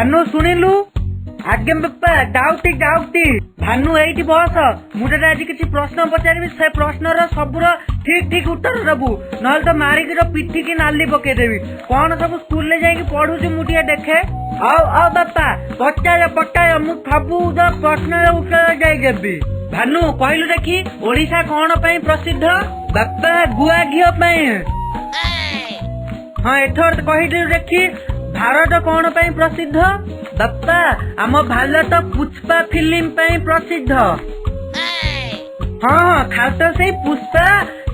ଭାନୁ, ଶୁଣିଲୁ? ଆଜ୍ଞା ବାପା, ଯାଉତି ଯାଉତି। ଭାନୁ, ଏଇଠି ବସ। ମୁଁ ତତେ ଆଜି କିଛି ପ୍ରଶ୍ନ ପଚାରିବି, ସେ ପ୍ରଶ୍ନର ସବୁର ଠିକ ଠିକ ଉତ୍ତର ଦବୁ, ନହେଲେ ତ ମାରିକି ତ ପିଠିକି ନାଲି ପକେଇଦେବି। କଣ ସବୁ ସ୍କୁଲରେ ଯାଇକି ପଢୁଛୁ, ମୁଁ ଟିକେ ଦେଖେ। ଆଉ ଆଉ ବାପା, ପଚାର ପଚାର, ମୁଁ ସବୁ ପ୍ରଶ୍ନର ଉତ୍ତର ଦେଇଦେବି। ଭାନୁ, କହିଲୁ ଦେଖି, ଓଡିଶା କଣ ପାଇଁ ପ୍ରସିଦ୍ଧ? ବାପା, ଗୁଆ ଘିଅ ପାଇଁ। ହଁ, ଏଥର କହିଲୁ ଦେଖି, ଭାରତ କଣ ପାଇଁ ପ୍ରସିଦ୍ଧ? ବାପା, ଆମ ଭାରତ ପୁଷ୍ପା ଫିଲ୍ମ ପାଇଁ ପ୍ରସିଦ୍ଧ। ହଁ ହଁ, ଖାଲି ତ ସେଇ ପୁଷ୍ପା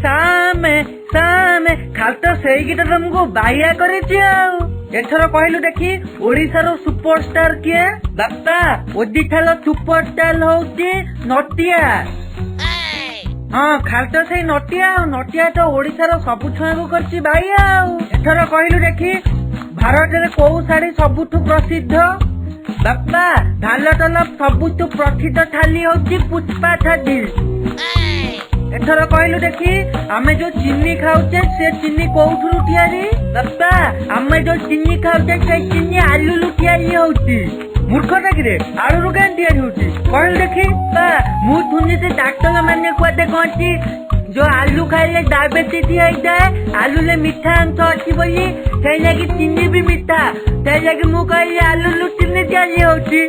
ସାମେ ସାମେ, ଖାଲି ତ ସେଇ ଗୀତ ତମକୁ ବାଇଆ କରିଛି। ଆଉ ଏଥର କହିଲୁ ଦେଖି, ଓଡିଶାର ସୁପରଷ୍ଟାର କିଏ? ବାପା, ଓଡିଶାର ସୁପରଷ୍ଟାର ହଉଛି ନଟିଆ। ହଁ, ଖାଲି ତ ସେଇ ନଟିଆ ଆଉ ନଟିଆ ତ ଓଡିଶାର ସବୁ ଛୁଆଙ୍କୁ କରିଛି ବାଇଆ। ଆଉ ଏଥର କହିଲୁ ଦେଖି, ଭାରତରେ କୋଉ ଶାଢୀ ସବୁଠୁ ପ୍ରସିଦ୍ଧ? ବାପା, ଭାରତର ସବୁଠୁ ପ୍ରସିଦ୍ଧ ଶାଢୀ ହଉଛି ପୁଷ୍ପା ଶାଢୀ। ଏଥର କହିଲୁ ଦେଖି, ଆମେ ଯୋଉ ଚିନି ଖାଉଛେ, ସେ ଚିନି କୋଉଥିରୁ ତିଆରି? ବାପା, ଆମେ ଯୋଉ ଚିନି ଖାଉଛେ, ସେଇ ଚିନି ଆଳୁରୁ ତିଆରି ହଉଛି। ମୂର୍ଖଟା କିରେ, ଆଳୁରୁ କାହିଁ ତିଆରି ହଉଛି, କହିଲୁ ଦେଖି? ବା, ମୁଁ ଶୁଣିଛି ଡାକ୍ତର ମାନେ କୁଆଡେ କହନ୍ତି, ଯୋଉ ଆଳୁ ଖାଇଲେ ଡାଇବେଟିସ୍ ହେଇଯାଏ, ଆଳୁରେ ମିଠା ଅଂଶ ଅଛି ବୋଲି, ସେଇ ଲାଗି ଚିନି ବି ମିଠା, ସେଇ ଲାଗି ମୁଁ କହିଲି ଆଳୁରୁ ଚିନି ତିଆରି ହଉଛି।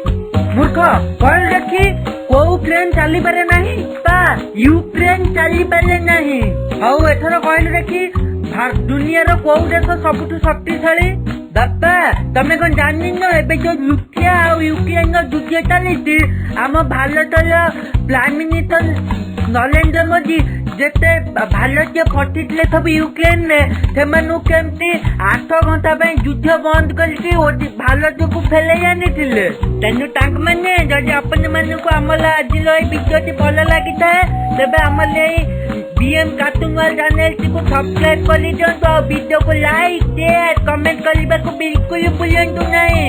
ମୂର୍ଖ, କହିଲୁ ଦେଖି, କୋଉ ଟ୍ରେନ ଚାଲିପାରେ ନାହିଁ? ବା, ୟୁକ୍ରେନ ଚାଲିପାରେ ନାହିଁ। ହଉ, ଏଥର କହିଲୁ ଦେଖି, ଦୁନିଆର କୋଉ ଦେଶ ସବୁଠୁ ଶକ୍ତିଶାଳୀ? ବାପା, ତମେ କଣ ଜାଣିନ, ଏବେ ଯୋଉ ରୁଷିଆ ଆଉ ୟୁକ୍ରେନର ଯୁଦ୍ଧ ଚାଲିଛି, ଆମ ଭାରତର ପ୍ରାଇମ ମିନିଷ୍ଟର ନରେନ୍ଦ୍ର ମୋଦି ଯେତେ ଭାରତୀୟ ଫସିଥିଲେ ସବୁ ୟୁକ୍ରେନରେ, ସେମାନଙ୍କୁ କେମିତି 8 ଘଣ୍ଟା ପାଇଁ ଯୁଦ୍ଧ ବନ୍ଦ କରିକି ଭାରତକୁ ଫେରେଇ ଆଣିଥିଲେ। ତେଣୁ ତାଙ୍କ ମାନେ, ଯଦି ଆପଣ ମାନଙ୍କୁ ଆମର ଆଜିର ଏଇ ଭିଡ଼ିଓଟି ଭଲ ଲାଗିଥାଏ, ତେବେ ଆମର ଏଇ ବିଏମ୍ କାର୍ଟୁନ ୱାର୍ଲଡ ଚ୍ୟାନେଲଟିକୁ ସବସ୍କ୍ରାଇବ କରିଦିଅନ୍ତୁ ଆଉ ଭିଡ଼ିଓକୁ ଲାଇକ୍, ସେୟାର, କମେଣ୍ଟ କରିବାକୁ ବିଲକୁଲ ଭୁଲନ୍ତୁ ନାହିଁ।